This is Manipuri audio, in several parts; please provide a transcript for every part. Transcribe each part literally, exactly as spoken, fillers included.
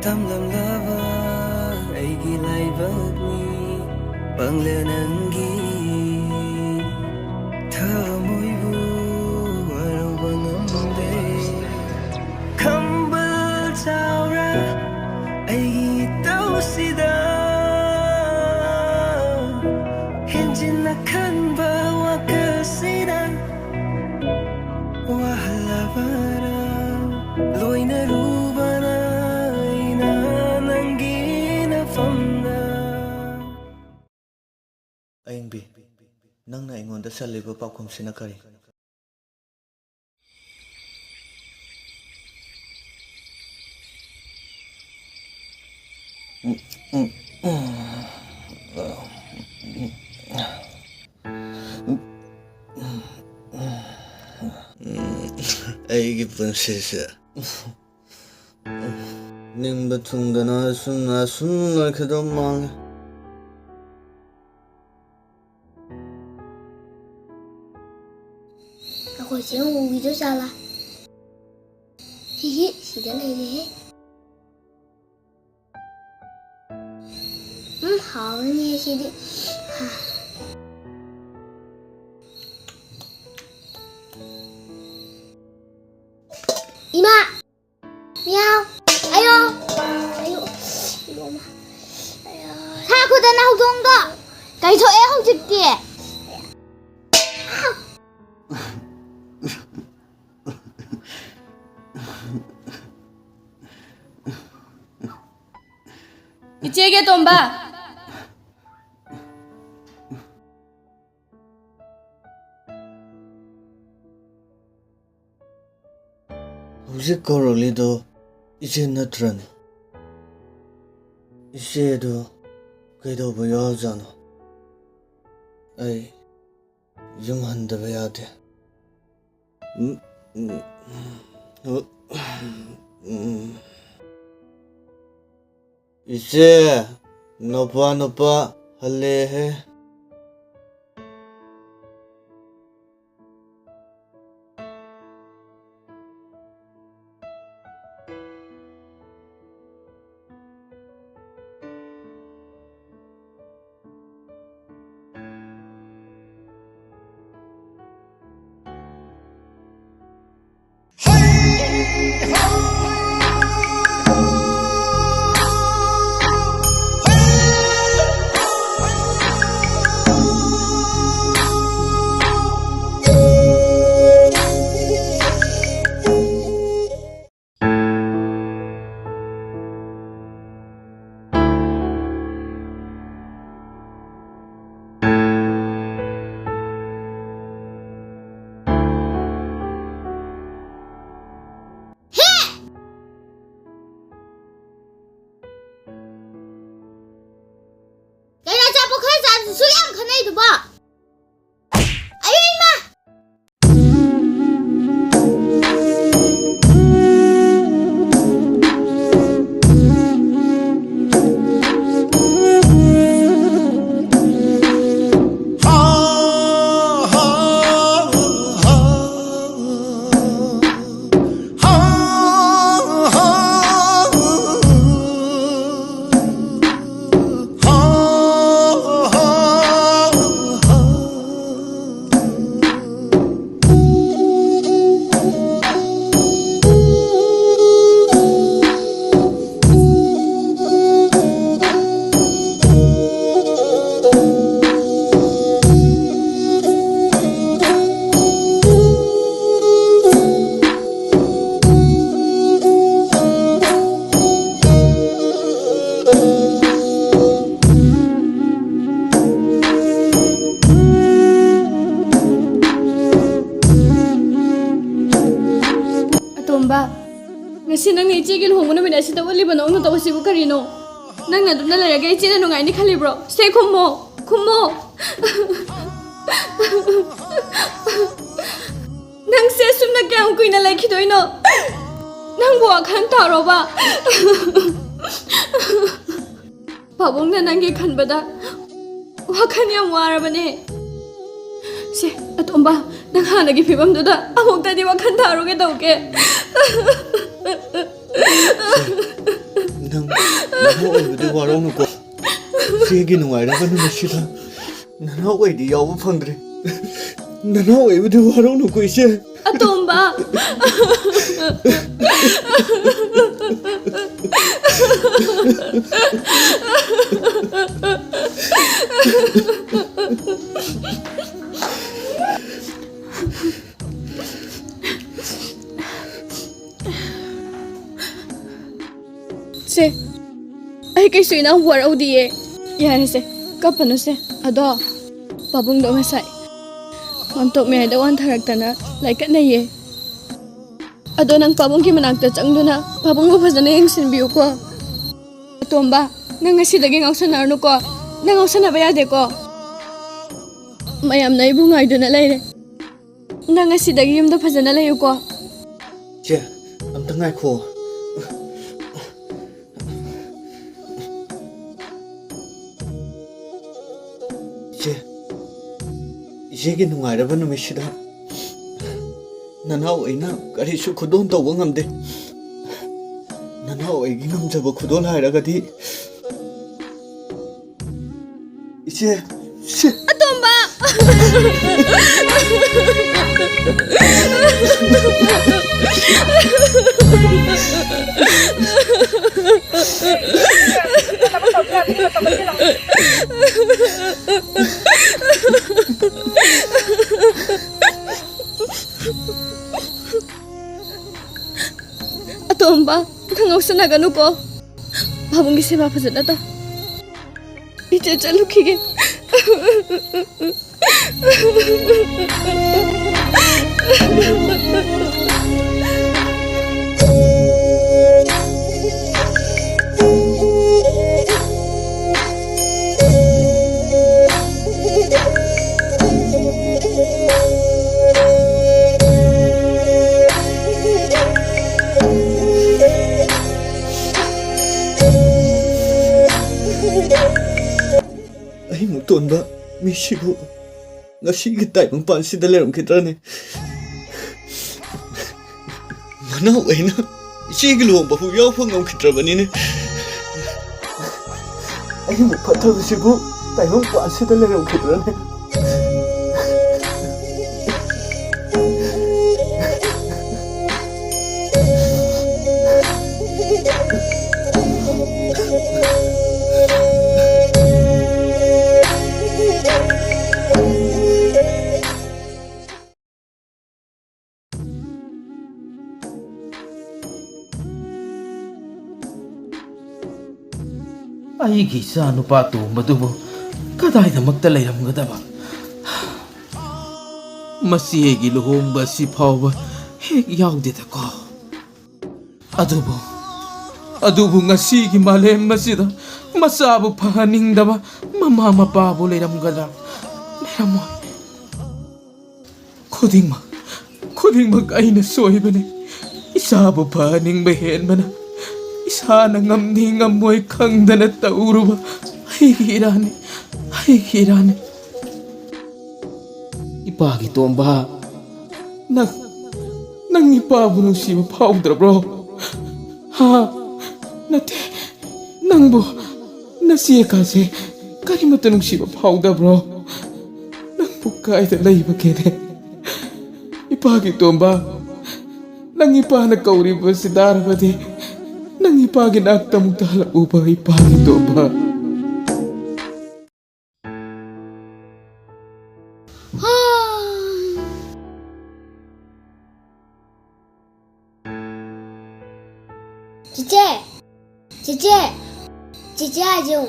ꯂꯝꯂꯝꯂꯕ ꯑꯩꯒꯤ ꯂꯥꯏꯕꯛꯅꯤ, ꯄꯪꯂꯦ ꯅꯪꯒꯤ ꯊꯃꯣꯏꯕꯨ ꯋꯥꯔꯧꯕ ꯉꯝꯗꯦ꯫ ꯈꯝꯕꯜ ꯆꯥꯎꯔ ꯑꯩꯒꯤ ꯏꯇꯧꯁꯤꯗ, ꯍꯦꯟꯖꯤꯟꯅ ꯈꯟꯕ ꯋꯥꯈꯜꯁꯤꯅ ꯋꯥꯍꯜꯂꯕꯔꯥ? ꯂꯣꯏꯅꯔꯨꯕꯅ ꯑꯩꯅ ꯅꯪꯒꯤ ꯅꯐꯝꯗ꯫ ꯑꯌꯤꯡꯕꯤ, ꯅꯪꯅ ꯑꯩꯉꯣꯟꯗ ꯆꯜꯂꯤꯕ ꯄꯥꯎꯈꯨꯝꯁꯤꯅ ꯀꯔꯤ? ꯑꯩꯒꯤ ꯄꯨꯟꯁꯤꯁꯦ ꯅꯤꯡꯕ ꯊꯨꯡꯗꯅ ꯑꯁꯨꯝꯅ ꯑꯁꯨꯝ ꯂꯣꯏꯈꯤꯗꯧ ꯃꯥꯜꯂꯦ꯫ ꯑꯩꯈꯣꯏ ꯆꯦ ꯑꯃꯨꯕꯤꯗꯣ ꯆꯥꯂꯥ? ꯍꯤꯍꯤ, ꯁꯤꯗ ꯂꯩꯔꯦꯍꯦ꯫ ꯎꯝ, ꯍꯥꯎꯔꯅꯤ ꯁꯤꯗꯤ꯫ ꯏꯃꯥ! ꯃꯤꯌꯥꯎ! ꯑꯌꯣ! ꯑꯌꯣ! ꯏꯕꯣꯝꯃ! ꯑꯌꯥ! ꯊꯥ ꯈꯨꯗꯅ ꯍꯧꯗꯣꯡꯗꯣ! ꯀꯩ ꯊꯣꯛꯑꯦ ꯍꯧꯖꯤꯛꯇꯤ? ꯏꯆꯦꯒꯤ ꯑꯇꯣꯝꯕ! ꯍꯧꯖꯤꯛ ꯀꯧꯔꯛꯂꯤꯗꯣ ꯏꯆꯦ ꯅꯠꯇ꯭ꯔꯅꯦ? ꯏꯆꯦꯗꯣ ꯀꯩꯗꯧꯕ ꯌꯥꯎꯔꯖꯥꯠꯅꯣ? ꯑꯩ ꯌꯨꯝ ꯍꯟꯗꯕ ꯌꯥꯗꯦ꯫ ꯎꯝ, ꯎꯝ, ꯎꯝ, ꯎꯝ꯫ ꯏꯆꯦ, ꯅꯨꯄꯥ, ꯅꯨꯄꯥ ꯍꯜꯂꯦꯍꯦ꯫ ꯁꯨꯛ ꯌꯥꯝ ꯈꯟꯅꯩꯗꯨꯕꯣ? ꯑꯌꯣ ꯏꯃꯥ! ꯑꯇꯣꯝꯕ, ꯉꯁꯤ ꯅꯪꯅ ꯏꯆꯦꯒꯤ ꯂꯨꯍꯣꯡꯕ ꯅꯨꯃꯤꯠ ꯑꯁꯤꯗ ꯎꯠꯂꯤꯕ ꯅꯑꯣꯡ ꯅꯇꯧ ꯑꯁꯤꯕꯨ ꯀꯔꯤꯅꯣ? ꯅꯪꯅ ꯑꯗꯨꯝꯅ ꯂꯩꯔꯒ ꯏꯆꯦꯅ ꯅꯨꯡꯉꯥꯏꯅꯤ ꯈꯜꯂꯤꯕ꯭ꯔꯣ? ꯁꯦ, ꯈꯨꯝꯃꯣ! ꯈꯨꯝꯃꯣ! ꯅꯪꯁꯦ ꯑꯁꯨꯝꯅ ꯀꯌꯥꯝ ꯀꯨꯏꯅ ꯂꯩꯈꯤꯗꯣꯏꯅꯣ? ꯅꯪꯕꯨ ꯋꯥꯈꯜ ꯇꯥꯔꯣꯕ? ꯄꯥꯕꯨꯡꯅ ꯅꯪꯒꯤ ꯈꯟꯕꯗ ꯋꯥꯈꯜ ꯌꯥꯝ ꯋꯥꯔꯕꯅꯦ꯫ ꯁꯦ, ꯑꯇꯣꯝꯕ, ꯅꯪ ꯍꯥꯟꯅꯒꯤ ꯐꯤꯕꯝꯗꯨꯗ ꯑꯃꯨꯛꯇꯗꯤ ꯋꯥꯈꯜ ꯊꯥꯔꯨꯒꯦ ꯇꯧꯒꯦ꯫ ꯅꯪ ꯅꯍꯥ ꯑꯣꯏꯕꯗꯨ ꯋꯥꯔꯧꯅꯨꯀꯣ꯫ ꯏꯆꯦꯒꯤ ꯅꯨꯡꯉꯥꯏꯔꯕ ꯅꯨꯃꯤꯠꯁꯤꯗ ꯅꯅꯥꯎ ꯑꯩꯗꯤ ꯌꯥꯎꯕ ꯐꯪꯗ꯭ꯔꯦ꯫ ꯅꯅꯥꯎ ꯑꯩꯕꯨꯗꯤ ꯋꯥꯔꯧꯅꯨꯀꯣ, ꯏꯆꯦ꯫ ꯑꯇꯣꯝꯕ꯫ ꯁꯦ, ꯑꯩ ꯀꯩꯁꯨ ꯏꯅꯥꯎ ꯋꯥꯔꯧꯗꯤꯌꯦ꯫ ꯌꯥꯔꯦꯁꯦ, ꯀꯞꯄꯅꯨꯁꯦ꯫ ꯑꯗꯣ ꯄꯥꯕꯨꯡꯗꯣ ꯉꯁꯥꯏ ꯃꯥꯟꯇꯣꯞ ꯃꯌꯥꯏꯗ ꯋꯥꯟꯊꯔꯛꯇꯅ ꯂꯥꯏꯀꯠꯅꯩꯌꯦ꯫ ꯑꯗꯣ ꯅꯪ ꯄꯥꯕꯨꯡꯒꯤ ꯃꯅꯥꯛꯇ ꯆꯪꯗꯨꯅ ꯄꯥꯕꯨꯡꯕꯨ ꯐꯖꯅ ꯌꯦꯡꯁꯤꯟꯕꯤꯌꯨꯀꯣ꯫ ꯑꯇꯣꯝꯕ, ꯅꯪ ꯉꯁꯤꯗꯒꯤ ꯉꯥꯎꯁꯟꯅꯔꯅꯨꯀꯣ꯫ ꯅꯪ ꯉꯥꯎꯁꯟꯅꯕ ꯌꯥꯗꯦꯀꯣ꯫ ꯃꯌꯥꯝꯅ ꯑꯩꯕꯨ ꯉꯥꯏꯗꯨꯅ ꯂꯩꯔꯦ꯫ ꯅꯪ ꯉꯁꯤꯗꯒꯤ ꯌꯨꯝꯗ ꯐꯖꯅ ꯂꯩꯌꯨꯀꯣ꯫ ꯆꯦ, ꯑꯝꯇ ꯉꯥꯏꯈꯣ꯫ ꯏꯆꯦ, ꯏꯆꯦꯒꯤ ꯅꯨꯡꯉꯥꯏꯔꯕ ꯅꯨꯃꯤꯠꯁꯤꯗ ꯅꯅꯥꯎ ꯑꯩꯅ ꯀꯔꯤꯁꯨ ꯈꯨꯗꯣꯜ ꯇꯧꯕ ꯉꯝꯗꯦ꯫ ꯅꯅꯥꯎ ꯑꯩꯒꯤ ꯉꯝꯖꯕ ꯈꯨꯗꯣꯜ ꯍꯥꯏꯔꯒꯗꯤ ꯏꯆꯦ, ꯏꯆꯦ꯫ ꯑꯇꯣꯝꯕ! ꯑꯇꯣꯝꯕ, ꯅꯪ ꯉꯥꯎꯁꯟꯅꯒꯅꯨꯀꯣ꯫ ꯄꯥꯕꯨꯡꯒꯤ ꯁꯦꯕꯥ ꯐꯖꯅ ꯇꯧ꯫ ꯏꯆꯦ ꯆꯠꯂꯨꯈꯤꯒꯦ꯫ ꯑꯩꯃꯨꯛ ꯇꯣꯟꯕ ꯃꯤꯁꯤꯕꯨ ꯉꯁꯤꯒꯤ ꯇꯥꯏꯕꯪꯄꯥꯟꯁꯤꯗ ꯂꯩꯔꯝꯈꯤꯗ꯭ꯔꯅꯦ? ꯃꯅꯥꯎ ꯑꯩꯅ ꯏꯆꯦꯒꯤ ꯂꯨꯍꯣꯡꯕꯕꯨ ꯌꯥꯎꯕ ꯉꯝꯈꯤꯗ꯭ꯔꯕꯅꯤꯅꯦ꯫ ꯑꯩꯕꯨ ꯐꯠꯇꯕꯁꯤꯕꯨ ꯇꯥꯏꯕꯪꯄꯥꯟꯁꯤꯗ ꯂꯩꯔꯝꯈꯤꯗ꯭ꯔꯅꯦ? ꯑꯩꯒꯤ ꯏꯆꯥ ꯅꯨꯄꯥ ꯇꯣꯝꯕꯗꯨꯕꯨ ꯀꯗꯥꯏꯗꯃꯛꯇ ꯂꯩꯔꯝꯒꯗꯕ? ꯃꯁꯤ ꯑꯩꯒꯤ ꯂꯨꯍꯣꯡꯕ ꯑꯁꯤ ꯐꯥꯎꯕ ꯍꯦꯛ ꯌꯥꯎꯗꯦꯗꯀꯣ꯫ ꯑꯗꯨꯕꯨ ꯑꯗꯨꯕꯨ ꯉꯁꯤꯒꯤ ꯃꯥꯂꯦꯝ ꯑꯁꯤꯗ ꯃꯆꯥꯕꯨ ꯐꯍꯟꯅꯤꯡꯗꯕ ꯃꯃꯥ ꯃꯄꯥꯕꯨ ꯂꯩꯔꯝꯒꯗ꯭ꯔꯥ? ꯂꯩꯔꯝꯃꯣꯏ꯫ ꯈꯨꯗꯤꯡꯃꯛ, ꯈꯨꯗꯤꯡꯃꯛ ꯑꯩꯅ ꯁꯣꯏꯕꯅꯤ꯫ ꯏꯆꯥꯕꯨ ꯐꯍꯟꯅꯤꯡꯕ ꯍꯦꯟꯕꯅ ꯏꯁꯥꯅ ꯉꯝꯅꯤ ꯉꯝꯃꯣꯏ ꯈꯪꯗꯅ ꯇꯧꯔꯨꯕ ꯑꯩꯒꯤ ꯏꯔꯥꯟꯅꯤ, ꯑꯩꯒꯤ ꯏꯔꯥꯟꯅꯤ꯫ ꯏꯄꯥꯒꯤ ꯇꯣꯝꯕ, ꯅꯪ, ꯅꯪ ꯏꯄꯥꯕꯨ ꯅꯨꯡꯁꯤꯕ ꯐꯥꯎꯗ꯭ꯔꯕ꯭ꯔꯣ? ꯍꯥ? ꯅꯠꯇꯦ, ꯅꯪꯕꯨ ꯅꯆꯦ ꯀꯥꯁꯦ ꯀꯔꯤꯃꯠꯇ ꯅꯨꯡꯁꯤꯕ ꯐꯥꯎꯗꯕ꯭ꯔꯣ? ꯅꯪꯕꯨ ꯀꯥꯏꯗ ꯂꯩꯕꯒꯦꯅꯦ? ꯏꯄꯥꯒꯤ ꯇꯣꯝꯕ, ꯅꯪ ꯏꯄꯥꯅ ꯀꯧꯔꯤꯕꯁꯤ ꯇꯥꯔꯕꯗꯤ, ꯅꯪ ꯏꯄꯥꯒꯤ ꯅꯥꯛꯇ ꯑꯃꯨꯛꯇ ꯍꯜꯂꯛꯎꯕ, ꯏꯄꯥꯒꯤ ꯇꯣꯝꯕ꯫ ꯆꯤꯆꯦ, ꯆꯤꯆꯦ, ꯆꯤꯆꯦ ꯍꯥꯏꯖꯧ꯫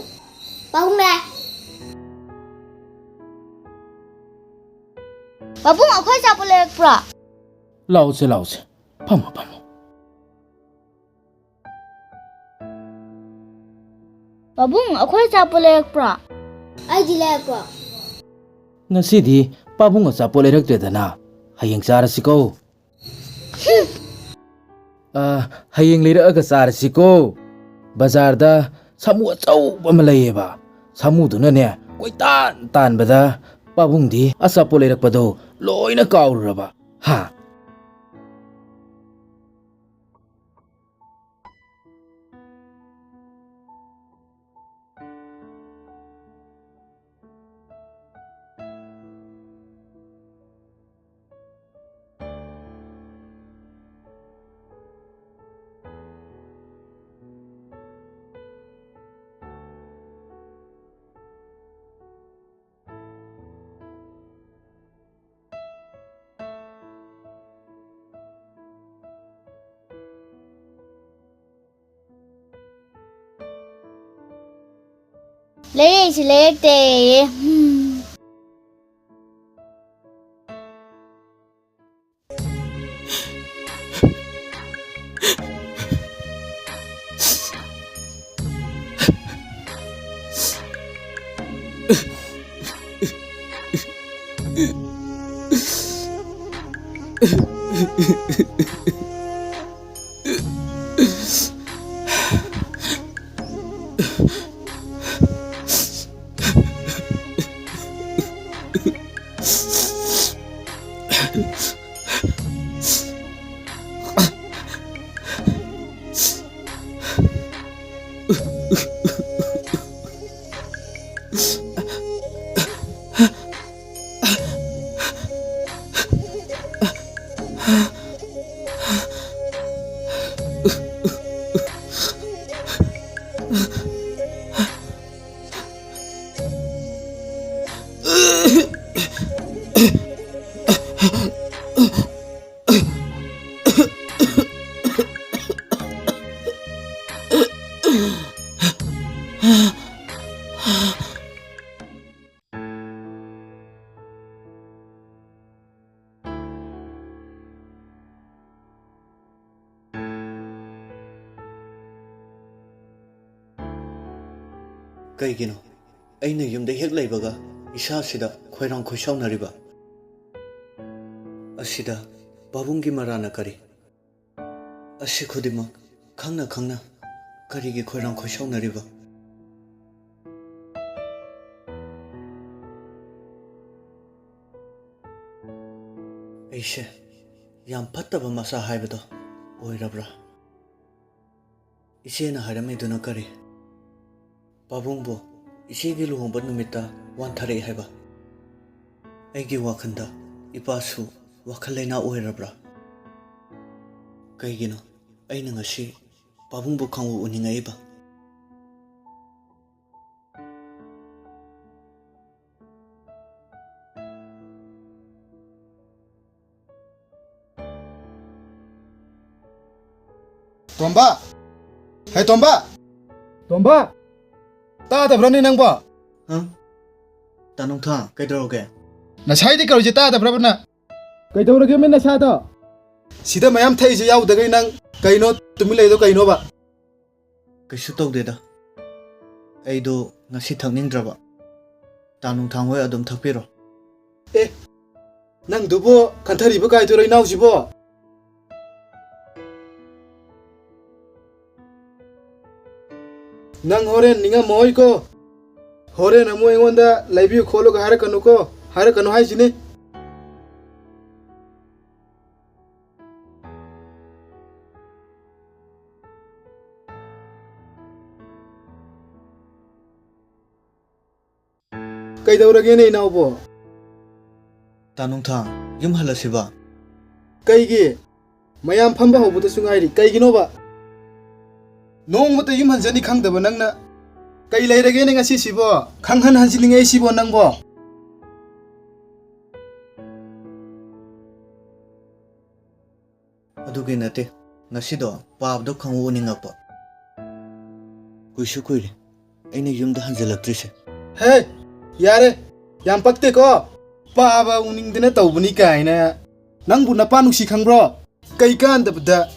ꯄꯥꯕꯨꯡꯅꯦ꯫ ꯄꯥꯕꯨꯡ, ꯑꯩꯈꯣꯏ ꯑꯆꯥꯄꯣꯠ ꯂꯩꯔꯛꯄ꯭ꯔꯣ? ꯂꯥꯛꯎꯁꯦ, ꯂꯥꯛꯎꯁꯦ꯫ ꯐꯝꯃꯣ, ꯐꯝꯃꯣ꯫ ꯄꯥꯕꯨꯡ, ꯑꯩꯈꯣꯏ ꯑꯆꯥꯄꯣꯠ ꯂꯩꯔꯛꯄ꯭ꯔꯣ? ꯑꯩꯗꯤ ꯂꯩꯔꯛꯄ꯭ꯔꯣ? ꯉꯁꯤꯗꯤ ꯄꯥꯕꯨꯡ ꯑꯆꯥꯄꯣꯠ ꯂꯩꯔꯛꯇ꯭ꯔꯦꯗꯅ, ꯍꯌꯦꯡ ꯆꯥꯔꯁꯤꯀꯣ꯫ ꯑ, ꯍꯌꯦꯡ ꯂꯩꯔꯛꯑꯒ ꯆꯥꯔꯁꯤꯀꯣ꯫ ꯕꯖꯥꯔꯗ ꯁꯥꯃꯨ ꯑꯆꯧꯕ ꯑꯃ ꯂꯩꯌꯦꯕ꯫ ꯁꯥꯃꯨꯗꯨꯅꯅꯦ, ꯀꯣꯏꯇꯥꯟ ꯇꯥꯟꯕꯗ ꯄꯥꯕꯨꯡꯗꯤ ꯑꯆꯥꯄꯣꯠ ꯂꯩꯔꯛꯄꯗꯣ ꯂꯣꯏꯅ ꯀꯥꯎꯔꯨꯔꯕ꯫ ꯍꯥ? ꯂꯩꯔꯛꯏꯁꯤ ꯂꯩꯔꯛꯇꯦꯌꯦ꯫ ꯍꯝ꯫ ꯀꯩꯒꯤꯅꯣ ꯑꯩꯅ ꯌꯨꯝꯗ ꯍꯦꯛ ꯂꯩꯕꯒ ꯏꯁꯥꯁꯤꯗ ꯈꯣꯏꯔꯥꯡ ꯈꯣꯏꯁꯥꯎꯅꯔꯤꯕ? ꯑꯁꯤꯗ ꯄꯥꯕꯨꯡꯒꯤ ꯃꯔꯥꯅ ꯀꯔꯤ? ꯑꯁꯤ ꯈꯨꯗꯤꯡꯃꯛ ꯈꯪꯅ ꯈꯪꯅ ꯀꯔꯤꯒꯤ ꯈꯣꯏꯔꯥꯡ ꯈꯣꯏꯁꯥꯎꯅꯔꯤꯕ? ꯑꯩꯁꯦ ꯌꯥꯝ ꯐꯠꯇꯕ ꯃꯆꯥ ꯍꯥꯏꯕꯗꯣ ꯑꯣꯏꯔꯕ꯭ꯔꯥ? ꯏꯆꯦꯅ ꯍꯥꯏꯔꯝꯃꯤꯗꯨꯅ ꯀꯔꯤ? ꯄꯥꯕꯨꯡꯕꯨ ꯏꯆꯦꯒꯤ ꯂꯨꯍꯣꯡꯕ ꯅꯨꯃꯤꯠꯇ ꯋꯥꯟꯊꯔꯛꯏ ꯍꯥꯏꯕ? ꯑꯩꯒꯤ ꯋꯥꯈꯜꯗ ꯏꯄꯥꯁꯨ ꯋꯥꯈꯜ ꯂꯩꯅꯥ ꯑꯣꯏꯔꯕ꯭ꯔꯥ? ꯀꯩꯒꯤꯅꯣ ꯑꯩꯅ ꯉꯁꯤ ꯄꯥꯕꯨꯡꯕꯨ ꯈꯪꯎ ꯎꯅꯤꯡꯉꯛꯏꯕ? ꯇꯣꯝꯕ! ꯍꯦ ꯇꯣꯝꯕ! ꯇꯣꯝꯕ! ꯇꯥꯗꯕ꯭ꯔꯅꯦ ꯅꯪꯕꯣ? ꯍꯥ? ꯇꯥꯅꯨꯡꯊꯥ, ꯀꯩꯗꯧꯔꯒꯦ? ꯉꯁꯥꯏꯗꯤ ꯀꯧꯔꯤꯁꯦ ꯇꯥꯗꯕ꯭ꯔꯕ ꯅꯪ? ꯀꯩꯗꯧꯔꯒꯦ ꯃꯤ ꯅꯁꯥꯗꯣ? ꯁꯤꯗ ꯃꯌꯥꯝ ꯊꯛꯏꯁꯦ ꯌꯥꯎꯗꯈꯩ ꯅꯪ ꯀꯩꯅꯣ ꯇꯨꯃꯤꯟ ꯂꯩꯗꯣ ꯀꯩꯅꯣꯕ? ꯀꯩꯁꯨ ꯇꯧꯗꯦꯗ꯫ ꯑꯩꯗꯣ ꯉꯁꯤ ꯊꯛꯅꯤꯡꯗ꯭ꯔꯕ꯫ ꯇꯥ ꯅꯨꯡꯊꯥꯡ ꯍꯣꯏ ꯑꯗꯨꯝ ꯊꯛꯄꯤꯔꯣ꯫ ꯑꯦ, ꯅꯪꯗꯨꯕꯨ ꯈꯟꯊꯔꯤꯕ ꯀꯥꯏꯗꯨꯔꯣ, ꯏꯅꯥꯎꯁꯤꯕꯣ? ꯅꯪ ꯍꯣꯔꯦꯟ ꯅꯤꯡꯉꯝꯃꯣꯏꯀꯣ꯫ ꯍꯣꯔꯦꯟ ꯑꯃꯨꯛ ꯑꯩꯉꯣꯟꯗ ꯂꯩꯕꯤꯌꯨ ꯈꯣꯠꯂꯨꯒ ꯍꯥꯏꯔꯛꯀꯅꯨꯀꯣ꯫ ꯍꯥꯏꯔꯛꯀꯅꯨ ꯍꯥꯏꯁꯤꯅꯤ꯫ ꯀꯩꯗꯧꯔꯒꯦꯅꯦ, ꯏꯅꯥꯎꯕꯣ? ꯇꯥ ꯅꯨꯡꯊꯥꯡ, ꯌꯨꯝ ꯍꯜꯂꯁꯤꯕ? ꯀꯩꯒꯤ? ꯃꯌꯥꯝ ꯐꯝꯕ ꯍꯧꯕꯗꯁꯨ ꯉꯥꯏꯔꯤ꯫ ꯀꯩꯒꯤꯅꯣꯕ? ꯅꯣꯡꯃꯇ ꯌꯨꯝ ꯍꯟꯖꯅꯤ ꯈꯪꯗꯕ ꯅꯪꯅ꯫ ꯀꯩ ꯂꯩꯔꯒꯦꯅꯦ ꯉꯁꯤꯁꯤꯕꯣ? ꯈꯪꯍꯟ ꯍꯟꯖꯤꯟꯅꯤꯡꯉꯛꯏꯁꯤꯕꯣ ꯅꯪꯕꯣ? ꯑꯗꯨꯒꯤ ꯅꯠꯇꯦ, ꯉꯁꯤꯗꯣ ꯄꯥꯕꯗꯣ ꯈꯪꯎ ꯎꯅꯤꯡꯉꯛꯄ꯫ ꯀꯨꯏꯁꯨ ꯀꯨꯏꯔꯦ ꯑꯩꯅ ꯌꯨꯝꯗ ꯍꯟꯖꯤꯜꯂꯛꯇ꯭ꯔꯤꯁꯦ꯫ ꯍꯦ, ꯌꯥꯔꯦ, ꯌꯥꯝ ꯄꯛꯇꯦꯀꯣ꯫ ꯄꯥꯕ ꯎꯅꯤꯡꯗꯅ ꯇꯧꯕꯅꯤ ꯀꯥꯏꯅ꯫ ꯅꯪꯕꯨ ꯅꯄꯥ ꯅꯨꯡꯁꯤ ꯈꯪꯕ꯭ꯔꯣ? ꯀꯩ ꯀꯥꯟꯗꯕꯗ꯫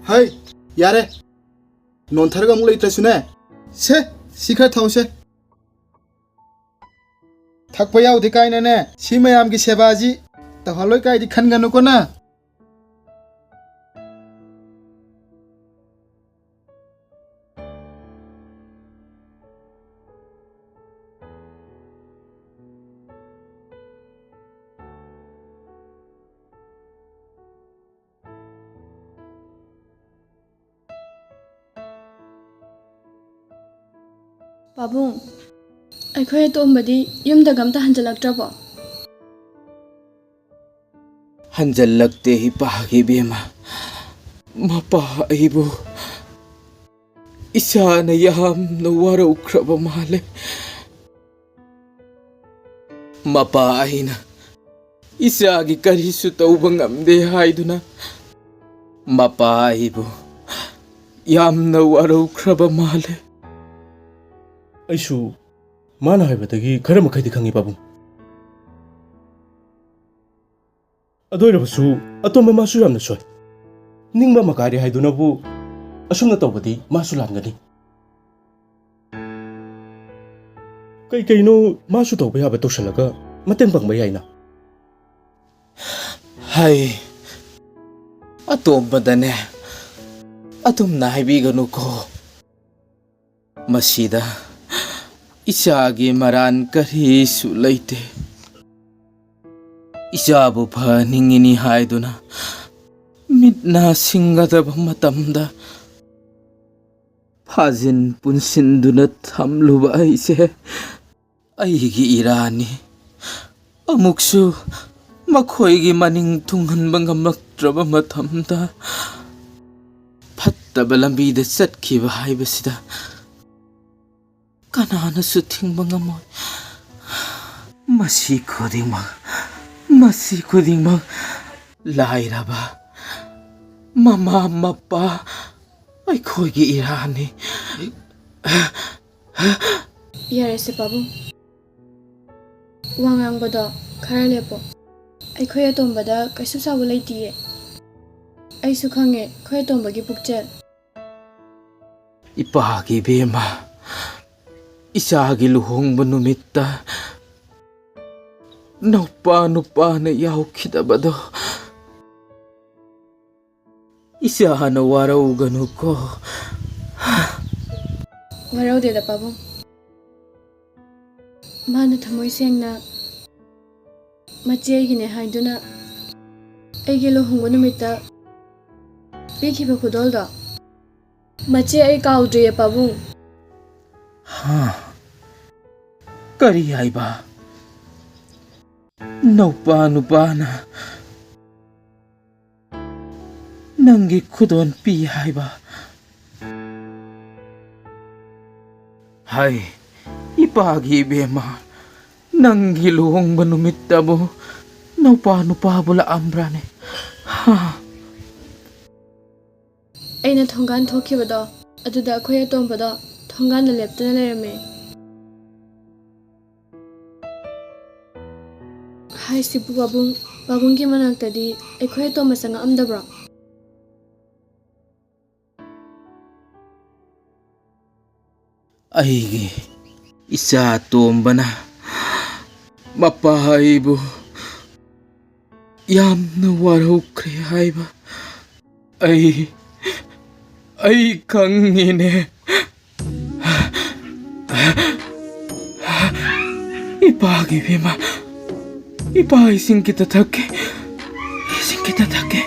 ꯍꯩ, ꯌꯥꯔꯦ꯫ ꯅꯣꯟꯊꯔꯒ ꯑꯃꯨꯛ ꯂꯩꯇ꯭ꯔꯁꯨꯅꯦ꯫ ꯁꯦ, ꯁꯤ ꯈꯔ ꯊꯧꯁꯦ꯫ ꯊꯛꯄ ꯌꯥꯎꯗꯦ ꯀꯥꯏꯅꯅꯦ, ꯁꯤ ꯃꯌꯥꯝꯒꯤ ꯁꯦꯕꯥꯁꯤ ꯇꯧꯍꯜꯂꯣꯏ ꯀꯥꯏꯗꯤ ꯈꯟꯒꯅꯨꯀꯣ ꯅꯪ꯫ ꯄꯥꯕꯨꯡ, ꯑꯩꯈꯣꯏ ꯑꯇꯣꯝꯕꯗꯤ ꯌꯨꯝꯗꯒ ꯑꯝꯇ ꯍꯟꯖꯤꯜꯂꯛꯇ꯭ꯔꯕꯣ? ꯍꯟꯖꯜꯂꯛꯇꯦ ꯏꯄꯥꯒꯤ ꯏꯕꯦꯝꯃ꯫ ꯃꯄꯥ ꯑꯩꯕꯨ ꯏꯆꯥꯅ ꯌꯥꯝꯅ ꯋꯥꯔꯧꯈ꯭ꯔꯕ ꯃꯥꯜꯂꯦ꯫ ꯃꯄꯥ ꯑꯩꯅ ꯏꯆꯥꯒꯤ ꯀꯔꯤꯁꯨ ꯇꯧꯕ ꯉꯝꯗꯦ ꯍꯥꯏꯗꯨꯅ ꯃꯄꯥ ꯑꯩꯕꯨ ꯌꯥꯝꯅ ꯋꯥꯔꯧꯈ꯭ꯔꯕ ꯃꯥꯜꯂꯦ꯫ ꯑꯩꯁꯨ ꯃꯥꯅ ꯍꯥꯏꯕꯗꯒꯤ ꯈꯔ ꯃꯈꯩꯗꯤ ꯈꯪꯉꯤ, ꯄꯥꯕꯨꯡ꯫ ꯑꯗꯨ ꯑꯣꯏꯔꯕꯁꯨ ꯑꯇꯣꯝꯕ ꯃꯥꯁꯨ ꯌꯥꯝꯅ ꯁꯣꯏ꯫ ꯅꯤꯡꯕ ꯑꯃ ꯀꯥꯏꯔꯦ ꯍꯥꯏꯗꯨꯅꯕꯨ ꯑꯁꯨꯝꯅ ꯇꯧꯕꯗꯤ ꯃꯥꯁꯨ ꯂꯥꯟꯒꯅꯤ꯫ ꯀꯩ ꯀꯩꯅꯣ ꯃꯥꯁꯨ ꯇꯧꯕ ꯌꯥꯕ ꯇꯧꯁꯜꯂꯒ ꯃꯇꯦꯡ ꯄꯥꯡꯕ ꯌꯥꯏꯅ꯫ ꯍꯥꯏ, ꯑꯇꯣꯝꯕꯗꯅꯦ ꯑꯗꯨꯝꯅ ꯍꯥꯏꯕꯤꯒꯅꯨꯀꯣ꯫ ꯃꯁꯤꯗ ꯏꯆꯥꯒꯤ ꯃꯔꯥꯟ ꯀꯔꯤꯁꯨ ꯂꯩꯇꯦ꯫ ꯏꯆꯥꯕꯨ ꯐꯍꯟꯅꯤꯡꯉꯤꯅꯤ ꯍꯥꯏꯗꯨꯅ ꯃꯤꯠ ꯅꯥ ꯁꯤꯡꯒꯗꯕ ꯃꯇꯝꯗ ꯐꯥꯖꯤꯟ ꯄꯨꯟꯁꯤꯟꯗꯨꯅ ꯊꯝꯂꯨꯕ ꯑꯩꯁꯦ ꯑꯩꯒꯤ ꯏꯔꯥꯟꯅꯤ꯫ ꯑꯃꯨꯛꯁꯨ ꯃꯈꯣꯏꯒꯤ ꯃꯅꯤꯡ ꯊꯨꯡꯍꯟꯕ ꯉꯝꯂꯛꯇ꯭ꯔꯕ ꯃꯇꯝꯗ ꯐꯠꯇꯕ ꯂꯝꯕꯤꯗ ꯆꯠꯈꯤꯕ ꯍꯥꯏꯕꯁꯤꯗ ꯀꯅꯥꯅꯁꯨ ꯊꯤꯡꯕ ꯉꯝꯃꯣꯏ꯫ ꯃꯁꯤ ꯈꯨꯗꯤꯡꯃꯛ, ꯃꯁꯤ ꯈꯨꯗꯤꯡꯃꯛ ꯂꯥꯏꯔꯕ ꯃꯃꯥ ꯃꯄꯥ ꯑꯩꯈꯣꯏꯒꯤ ꯏꯔꯥꯟꯅꯤ꯫ ꯌꯥꯔꯦꯁꯦ ꯄꯥꯕꯨꯡ, ꯋꯥ ꯉꯥꯡꯕꯗꯣ ꯈꯔ ꯂꯦꯞꯄꯣ꯫ ꯑꯩꯈꯣꯏ ꯑꯇꯣꯝꯕꯗ ꯀꯩꯁꯨ ꯁꯥꯎꯕ ꯂꯩꯇꯤꯌꯦ꯫ ꯑꯩꯁꯨ ꯈꯪꯉꯦ ꯑꯩꯈꯣꯏ ꯑꯇꯣꯝꯕꯒꯤ ꯄꯨꯛꯆꯦꯜ꯫ ꯏꯄꯥꯒꯤ ꯏꯕꯦꯝꯃ, ꯏꯆꯥꯒꯤ ꯂꯨꯍꯣꯡꯕ ꯅꯨꯃꯤꯠꯇ ꯅꯧꯄꯥ ꯅꯨꯄꯥꯅ ꯌꯥꯎꯈꯤꯗꯕꯗꯣ ꯏꯆꯥꯅ ꯋꯥꯔꯧꯒꯅꯨꯀꯣ꯫ ꯋꯥꯔꯧꯗꯦꯗ ꯄꯥꯕꯨꯡ꯫ ꯃꯥꯅ ꯊꯃꯣꯏ ꯁꯦꯡꯅ ꯃꯆꯦ ꯑꯩꯒꯤꯅꯦ ꯍꯥꯏꯗꯨꯅ ꯑꯩꯒꯤ ꯂꯨꯍꯣꯡꯕ ꯅꯨꯃꯤꯠꯇ ꯄꯤꯈꯤꯕ ꯈꯨꯗꯣꯜꯗꯣ, ꯃꯆꯦ ꯑꯩ ꯀꯥꯎꯗ꯭ꯔꯤꯌꯦ ꯄꯥꯕꯨꯡ꯫ ꯍꯥ? ꯀꯔꯤ ꯍꯥꯏꯕ? ꯅꯧꯄꯥ ꯅꯨꯄꯥꯅ ꯅꯪꯒꯤ ꯈꯨꯗꯣꯜ ꯄꯤ ꯍꯥꯏꯕ? ꯍꯥꯏ, ꯏꯄꯥꯒꯤ ꯏꯕꯦꯝꯃ, ꯅꯪꯒꯤ ꯂꯨꯍꯣꯡꯕ ꯅꯨꯃꯤꯠꯇꯕꯨ ꯅꯧꯄꯥ ꯅꯨꯄꯥꯕꯨ ꯂꯥꯛꯑꯝꯕ꯭ꯔꯥꯅꯦ? ꯍꯥ? ꯑꯩꯅ ꯊꯣꯡꯒꯥꯟ ꯊꯣꯛꯈꯤꯕꯗꯣ, ꯑꯗꯨꯗ ꯑꯩꯈꯣꯏ ꯑꯇꯣꯝꯕꯗꯣ ꯊꯣꯡꯒꯥꯟꯗ ꯂꯦꯞꯇꯨꯅ ꯂꯩꯔꯝꯃꯦ꯫ ꯍꯥꯏꯁꯤꯕꯨ ꯄꯥꯕꯨꯡ, ꯄꯥꯕꯨꯡꯒꯤ ꯃꯅꯥꯛꯇꯗꯤ ꯑꯩꯈꯣꯏ ꯑꯇꯣꯝꯕ ꯆꯪꯉꯛꯑꯝꯗꯕ꯭ꯔꯣ? ꯑꯩꯒꯤ ꯏꯆꯥ ꯑꯇꯣꯝꯕꯅ ꯃꯄꯥ ꯑꯩꯕꯨ ꯌꯥꯝꯅ ꯋꯥꯔꯧꯈ꯭ꯔꯦ ꯍꯥꯏꯕ ꯑꯩ, ꯑꯩ ꯈꯪꯉꯤꯅꯦ꯫ ꯏꯄꯥꯒꯤ ꯏꯕꯦꯝꯃ, ꯏꯄꯥ ꯏꯁꯤꯡ ꯈꯤꯇ ꯊꯛꯀꯦ, ꯏꯁꯤꯡ ꯈꯤꯇ ꯊꯛꯀꯦ꯫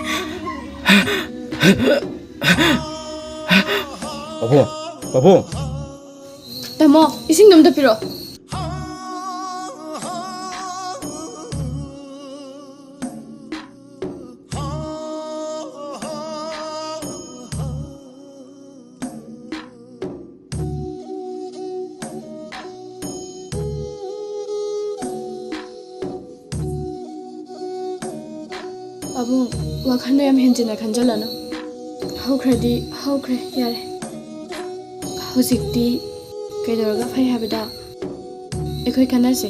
ꯄꯥꯕꯨꯡ, ꯄꯥꯕꯨꯡ꯫ ꯇꯥꯃꯣ, ꯏꯁꯤꯡꯗꯣ ꯑꯝꯇ ꯄꯤꯔꯛꯑꯣ꯫ ꯄꯥꯕꯨꯡ, ꯋꯥꯈꯜꯗꯣ ꯌꯥꯝ ꯍꯦꯟꯖꯤꯟꯅ ꯈꯟꯖꯜꯂꯅꯨ꯫ ꯍꯧꯈ꯭ꯔꯗꯤ ꯍꯧꯈ꯭ꯔꯦ, ꯌꯥꯔꯦ꯫ ꯍꯧꯖꯤꯛꯇꯤ ꯀꯩꯗꯧꯔꯒ ꯐꯩ ꯍꯥꯏꯕꯗꯣ ꯑꯩꯈꯣꯏ ꯈꯟꯅꯁꯦ꯫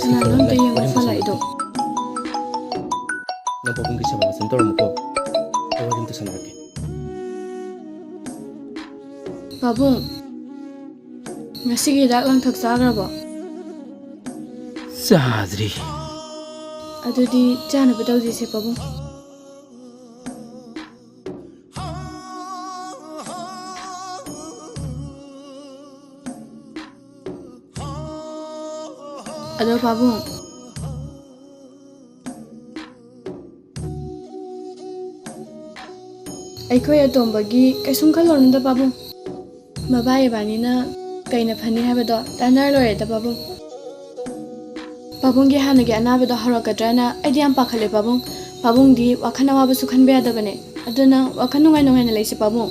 ꯀꯅꯥꯅꯣ ꯑꯝꯇ ꯌꯦꯡꯉꯣ ꯐꯣꯟ ꯂꯥꯛꯏꯗꯣ꯫ ꯅꯪ ꯄꯥꯕꯨꯡꯒꯤ ꯁꯦꯕꯥ ꯐꯖꯅ ꯇꯧꯔꯝꯃꯨꯀꯣ꯫ ꯑꯩ ꯋꯥꯔꯤ ꯑꯝꯇ ꯁꯥꯟꯅꯔꯛꯀꯦ꯫ ꯄꯥꯕꯨꯡ, ꯉꯁꯤꯒꯤ ꯍꯤꯗꯥꯛ ꯂꯥꯡꯊꯛ ꯆꯥꯈ꯭ꯔꯕꯣ? ꯆꯥꯗ꯭ꯔꯤ꯫ ꯑꯗꯨꯗꯤ ꯆꯥꯅꯕ ꯇꯧꯁꯤꯁꯦ, ꯄꯥꯕꯨꯡ꯫ ꯑꯗꯣ ꯄꯥꯕꯨꯡ, ꯑꯩꯈꯣꯏ ꯑꯇꯣꯝꯕꯒꯤ ꯀꯩꯁꯨꯝ ꯈꯜꯂꯨꯔꯅꯨꯗ ꯄꯥꯕꯨꯡ꯫ ꯃꯕꯥ ꯏꯕꯥꯅꯤꯅ ꯀꯩꯅ ꯐꯅꯤ ꯍꯥꯏꯕꯗꯣ ꯇꯥꯟꯅꯔ ꯂꯣꯏꯔꯦꯗ ꯄꯥꯕꯨꯡ꯫ ꯄꯥꯕꯨꯡꯒꯤ ꯍꯥꯟꯅꯒꯤ ꯑꯅꯥꯕꯗꯣ ꯍꯧꯔꯛꯀꯗ꯭ꯔꯅ ꯑꯩꯗꯤ ꯌꯥꯝ ꯄꯥꯈꯠꯂꯦ ꯄꯥꯕꯨꯡ꯫ ꯄꯥꯕꯨꯡꯗꯤ ꯋꯥꯈꯜ ꯑꯋꯥꯕꯁꯨ ꯈꯟꯕ ꯌꯥꯗꯕꯅꯦ꯫ ꯑꯗꯨꯅ ꯋꯥꯈꯜ ꯅꯨꯡꯉꯥꯏ ꯅꯨꯡꯉꯥꯏꯅ ꯂꯩꯁꯦ ꯄꯥꯕꯨꯡ꯫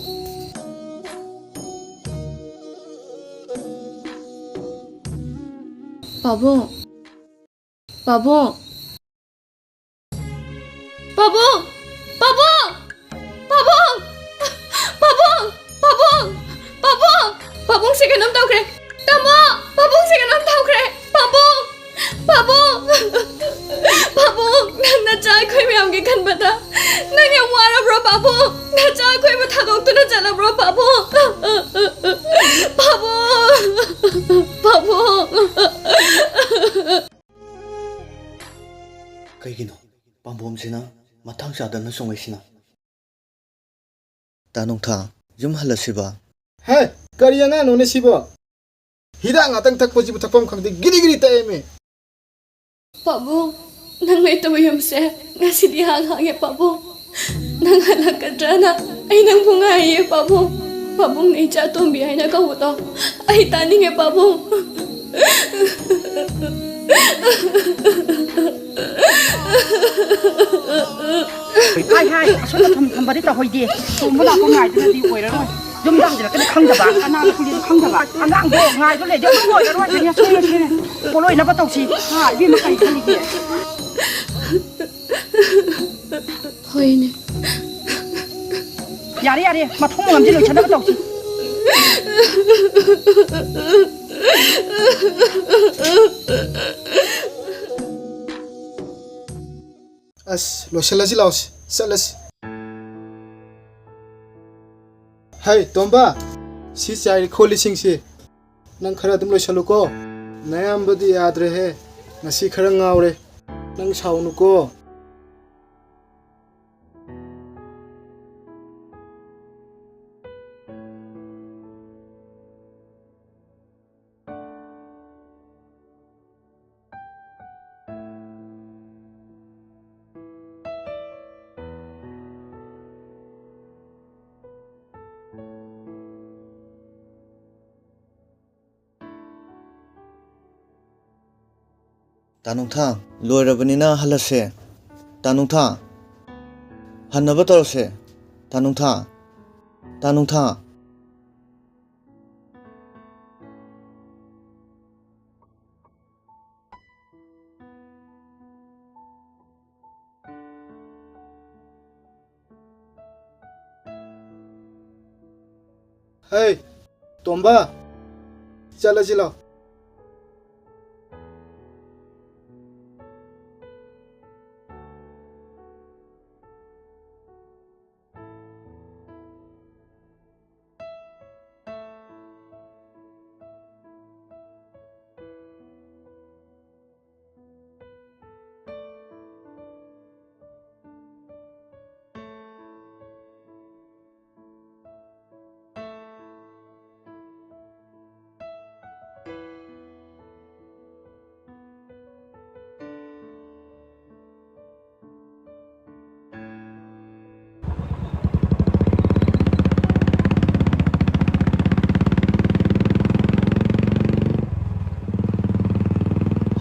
ꯄꯥꯕꯨꯡ꯫ ꯄꯥꯕꯨꯡ꯫ ꯄꯥꯕꯨꯡ! ꯄꯥꯕꯨꯡ! ꯄꯥꯕꯨꯡ! ꯄꯥꯕꯨꯡ! ꯄꯥꯕꯨꯡ! ꯄꯥꯕꯨꯡ! ꯄꯥꯕꯨꯡꯁꯦ ꯀꯩꯅꯣꯝ ꯇꯧꯈ꯭ꯔꯦ꯫ ꯇꯥꯃꯣ! ꯄꯥꯕꯨꯡꯁꯦ ꯀꯩꯅꯣꯝ ꯇꯧꯈ꯭ꯔꯦ꯫ ꯄꯥꯕꯨꯡ! ꯄꯥꯕꯨꯡ! ꯄꯥꯕꯨꯡ! ꯅꯪ ꯅꯆꯥ ꯑꯩꯈꯣꯏ ꯃꯌꯥꯝꯒꯤ ꯈꯟꯕꯗ ꯅꯪ ꯌꯥꯝ ꯋꯥꯔꯕ꯭ꯔꯣ, ꯄꯥꯕꯨꯡ? ꯅꯆꯥ ꯑꯩꯈꯣꯏꯕꯨ ꯊꯥꯗꯣꯛꯇꯨꯅ ꯆꯠꯂꯕ꯭ꯔꯣ, ꯄꯥꯕꯨꯡ? ꯄꯥꯕꯨꯡ! ꯄꯥꯕꯨꯡ! ꯀꯩꯒꯤꯅꯣ ꯄꯥꯝꯕꯣꯝꯁꯤꯅ ꯃꯇꯥꯡ ꯆꯥꯗꯅ ꯆꯣꯡꯉꯛꯏꯁꯤꯅ? ꯇꯥ ꯅꯣꯡꯊꯥ, ꯌꯨꯝ ꯍꯜꯂꯁꯤꯕ? ꯍꯦ, ꯀꯔꯤ ꯑꯉꯥꯡꯅꯣꯅꯦ ꯁꯤꯕꯣ? ꯍꯤꯗꯥꯛ ꯉꯥꯛꯇꯪ ꯊꯛꯄꯁꯤꯕꯨ ꯊꯛꯐꯝ ꯈꯪꯗꯦ, ꯒꯤꯔꯤ ꯒꯤꯔꯤ ꯇꯛꯑꯦꯃꯤ꯫ ꯄꯥꯕꯨꯡ, ꯅꯪ ꯂꯩꯇꯕ ꯌꯨꯝꯁꯦ ꯉꯁꯤꯗꯤ ꯍꯥꯡ ꯍꯥꯡꯉꯦ, ꯄꯥꯕꯨꯡ꯫ ꯅꯪ ꯍꯜꯂꯛꯀꯗ꯭ꯔꯅ ꯑꯩ ꯅꯪꯕꯨ ꯉꯥꯏꯌꯦ, ꯄꯥꯕꯨꯡ꯫ ꯄꯥꯕꯨꯡꯅ ꯏꯆꯥ ꯇꯣꯝꯕꯤ ꯍꯥꯏꯅ ꯀꯧꯕꯗꯣ ꯑꯩ ꯇꯥꯅꯤꯡꯉꯦ, ꯄꯥꯕꯨꯡ꯫ ꯍꯥꯏ, ꯍꯥꯏ, ꯑꯁꯣꯝꯗ ꯊꯝ-, ꯊꯝꯕꯗꯤ ꯇꯧꯍꯣꯏꯗꯦ꯫ ꯇꯣꯝꯕ ꯂꯥꯛꯄ ꯉꯥꯏꯗꯅꯗꯤ ꯑꯣꯏꯔꯔꯣꯏ꯫ ꯌꯨꯝꯗ ꯍꯟꯖꯤꯜꯂꯛꯀꯅꯤ ꯈꯪꯗꯕ, ꯀꯅꯥꯅ ꯄꯨꯂꯤꯁ ꯈꯪꯗꯕ꯫ ꯑꯉꯥꯡꯗꯣ ꯉꯥꯏꯕ ꯂꯩꯗꯤ ꯑꯗꯨꯝ ꯑꯣꯏꯔꯔꯣꯏ꯫ ꯁꯣꯏꯔꯦ, ꯁꯣꯏꯔꯦ꯫ ꯄꯣꯠꯂꯣꯏꯅꯕ ꯇꯧꯁꯤ꯫ ꯍꯥ, ꯏꯕꯦꯝꯃ, ꯀꯩ ꯈꯜꯂꯤꯒꯦ? ꯍꯣꯏꯅꯦ꯫ ꯌꯥꯔꯦ, ꯌꯥꯔꯦ, ꯃꯊꯣꯡ ꯃꯉꯝꯁꯤ ꯂꯣꯏꯁꯟꯅꯕ ꯇꯧꯁꯤ꯫ ꯑꯁ, ꯂꯣꯏꯁꯤꯜꯂꯁꯤ, ꯂꯥꯎꯁꯤ, ꯆꯠꯂꯁꯤ꯫ ꯍꯩ, ꯇꯣꯝꯕ, ꯁꯤ ꯆꯥꯏꯔꯤ ꯈꯣꯠꯂꯤꯁꯤꯡꯁꯤ ꯅꯪ ꯈꯔ ꯑꯗꯨꯝ ꯂꯣꯏꯁꯜꯂꯨꯀꯣ꯫ ꯅꯌꯥꯝꯕꯗꯤ ꯌꯥꯗ꯭ꯔꯦꯍꯦ, ꯉꯁꯤ ꯈꯔ ꯉꯥꯎꯔꯦ꯫ ꯅꯪ ꯁꯥꯎꯅꯨꯀꯣ꯫ ꯇꯥꯅꯨꯡꯊꯥ, ꯂꯣꯏꯔꯕꯅꯤꯅ ꯍꯜꯂꯁꯦ꯫ ꯇꯥꯅꯨꯡꯊꯥ, ꯍꯟꯅꯕ ꯇꯧꯔꯁꯦ꯫ ꯇꯥꯅꯨꯡꯊꯥ, ꯇꯥꯅꯨꯡꯊꯥ꯫ ꯑꯩ, ꯇꯣꯝꯕ, ꯆꯠꯂꯁꯤ ꯂꯥꯎ꯫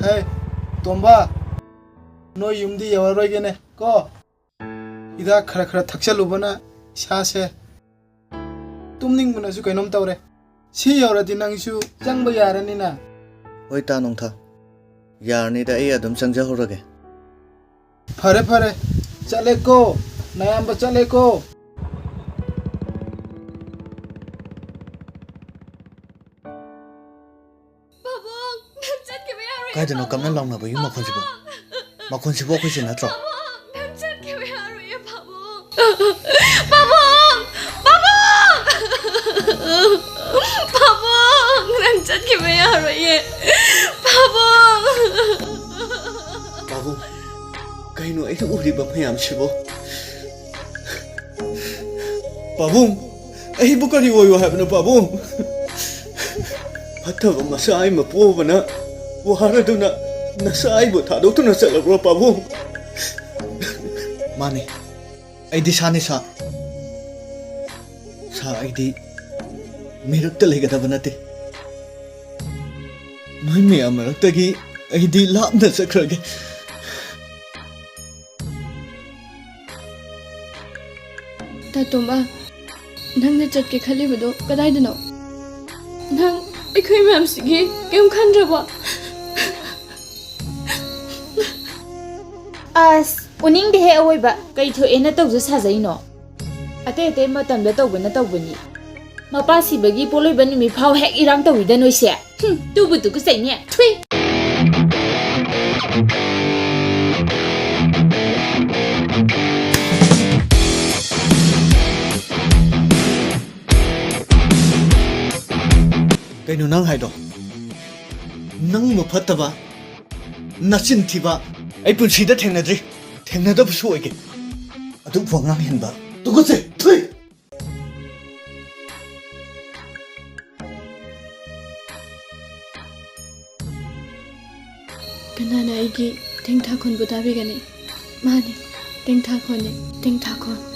ꯍꯦ, ꯇꯣꯝꯕ, ꯅꯣꯏ ꯌꯨꯝꯗꯤ ꯌꯧꯔꯔꯣꯏꯒꯦꯅꯦ ꯀꯣ꯫ ꯍꯤꯗꯥꯛ ꯈꯔ ꯈꯔ ꯊꯛꯆꯜꯂꯨꯕꯅ ꯏꯁꯥꯁꯦ ꯇꯨꯝꯅꯤꯡꯕꯅꯁꯨ ꯀꯩꯅꯣꯝ ꯇꯧꯔꯦ꯫ ꯁꯤ ꯌꯧꯔꯗꯤ ꯅꯪꯁꯨ ꯆꯪꯕ ꯌꯥꯔꯅꯤꯅ꯫ ꯍꯣꯏ, ꯇꯥ ꯅꯣꯡꯊꯥ, ꯌꯥꯔꯅꯤꯗ, ꯑꯩ ꯑꯗꯨꯝ ꯆꯪꯖꯍꯧꯔꯒꯦ꯫ ꯐꯔꯦ, ꯐꯔꯦ, ꯆꯠꯂꯦꯀꯣ, ꯅꯌꯥꯝꯕ ꯆꯠꯂꯦꯀꯣ꯫ ꯄꯥꯕꯨꯡ, ꯅꯪ ꯆꯠꯈꯤꯕ ꯌꯥꯔꯣꯏ, ꯀꯥꯏꯗꯅꯣ ꯄꯥꯕꯨꯡ꯫ ꯀꯟꯅ ꯂꯥꯎꯅꯕꯒꯤ ꯃꯈꯣꯟꯁꯤꯕꯣ? ꯄꯥꯕꯨꯡ! ꯃꯈꯣꯟꯁꯤꯕꯨ ꯑꯩꯈꯣꯏꯁꯦ ꯅꯠꯇ꯭ꯔꯣ? ꯄꯥꯕꯨꯡ, ꯅꯪ ꯆꯠꯈꯤꯕ ꯌꯥꯔꯣꯏꯌꯦ, ꯄꯥꯕꯨꯡ꯫ ꯄꯥꯕꯨꯡ! ꯄꯥꯕꯨꯡ! ꯄꯥꯕꯨꯡ! ꯅꯪ ꯆꯠꯈꯤꯕ ꯌꯥꯔꯣꯏꯌꯦ, ꯄꯥꯕꯨꯡ! ꯄꯥꯕꯨꯡ, ꯀꯩꯅꯣ ꯑꯩꯅ ꯎꯔꯤꯕ ꯃꯌꯥꯝꯁꯤꯕꯣ? ꯄꯥꯕꯨꯡ, ꯑꯩꯕꯨ ꯀꯔꯤ ꯑꯣꯏꯌꯣ ꯍꯥꯏꯕꯅꯣ, ꯄꯥꯕꯨꯡ? ꯐꯠꯇꯕ ꯃꯆꯥ ꯑꯃ ꯄꯣꯛꯑꯕꯅ ꯋꯥꯔꯗꯨꯅ ꯅꯆꯥ ꯑꯩꯕꯨ ꯊꯥꯗꯣꯛꯇꯨꯅ ꯆꯠꯂꯕ꯭ꯔꯣ, ꯄꯥꯕꯨꯡ? ꯃꯥꯅꯤ, ꯑꯩꯗꯤ ꯁꯥꯅꯤ, ꯁꯥ꯫ ꯁꯥ, ꯑꯩꯗꯤ ꯃꯤꯔꯛꯇ ꯂꯩꯒꯗꯕ ꯅꯠꯇꯦ꯫ ꯅꯣꯏ ꯃꯌꯥꯝ ꯃꯔꯛꯇꯒꯤ ꯑꯩꯗꯤ ꯂꯥꯞꯅ ꯆꯠꯈ꯭ꯔꯒꯦ꯫ ꯇꯥꯇꯣꯝꯕ, ꯅꯪꯅ ꯆꯠꯀꯦ ꯈꯜꯂꯤꯕꯗꯣ ꯀꯗꯥꯏꯗꯅꯣ? ꯅꯪ ꯑꯩꯈꯣꯏ ꯃꯌꯥꯝꯁꯤꯒꯤ ꯀꯩꯝ ꯈꯟꯗ꯭ꯔꯕꯣ? ꯑꯁ, ꯎꯅꯤꯡꯗꯦꯍꯦ ꯑꯋꯣꯏꯕ꯫ ꯀꯩ ꯊꯣꯛꯑꯦꯅ ꯇꯧꯖ ꯁꯥꯖꯩꯅꯣ? ꯑꯇꯩ ꯑꯇꯩ ꯃꯇꯝꯗ ꯇꯧꯕꯅ ꯇꯧꯕꯅꯤ꯫ ꯃꯄꯥ ꯁꯤꯕꯒꯤ ꯄꯣꯠꯂꯣꯏꯕ ꯅꯨꯃꯤꯠ ꯐꯥꯎ ꯍꯦꯛ ꯏꯔꯥꯡ ꯇꯧꯋꯤꯗ ꯅꯣꯏꯁꯦ꯫ ꯍꯨꯝ, ꯇꯨꯕꯨ ꯇꯨꯀꯠꯆꯩꯅꯦ꯫ ꯊꯨꯏ꯫ ꯀꯩꯅꯣ ꯅꯪ ꯍꯥꯏꯗꯣ? ꯅꯪ ꯃꯐꯠꯇꯕ, ꯅꯆꯤꯟ ꯊꯤꯕ, ꯑꯩ ꯄꯨꯟꯁꯤꯗ ꯊꯦꯡꯅꯗ꯭ꯔꯤ, ꯊꯦꯡꯅꯗꯕꯁꯨ ꯑꯣꯏꯒꯦ꯫ ꯑꯗꯨꯛ ꯋꯥꯉꯥꯡ ꯍꯦꯟꯕ, ꯇꯨꯀꯠꯆꯩ, ꯊꯨꯏ! ꯀꯅꯥꯅ ꯑꯩꯒꯤ ꯇꯦꯡꯊꯥꯈꯣꯟꯕꯨ ꯇꯥꯕꯤꯒꯅꯤ? ꯃꯥꯅꯤ, ꯇꯦꯡꯊꯥꯈꯣꯟꯅꯤ, ꯇꯦꯡꯊꯥꯈꯣꯟ꯫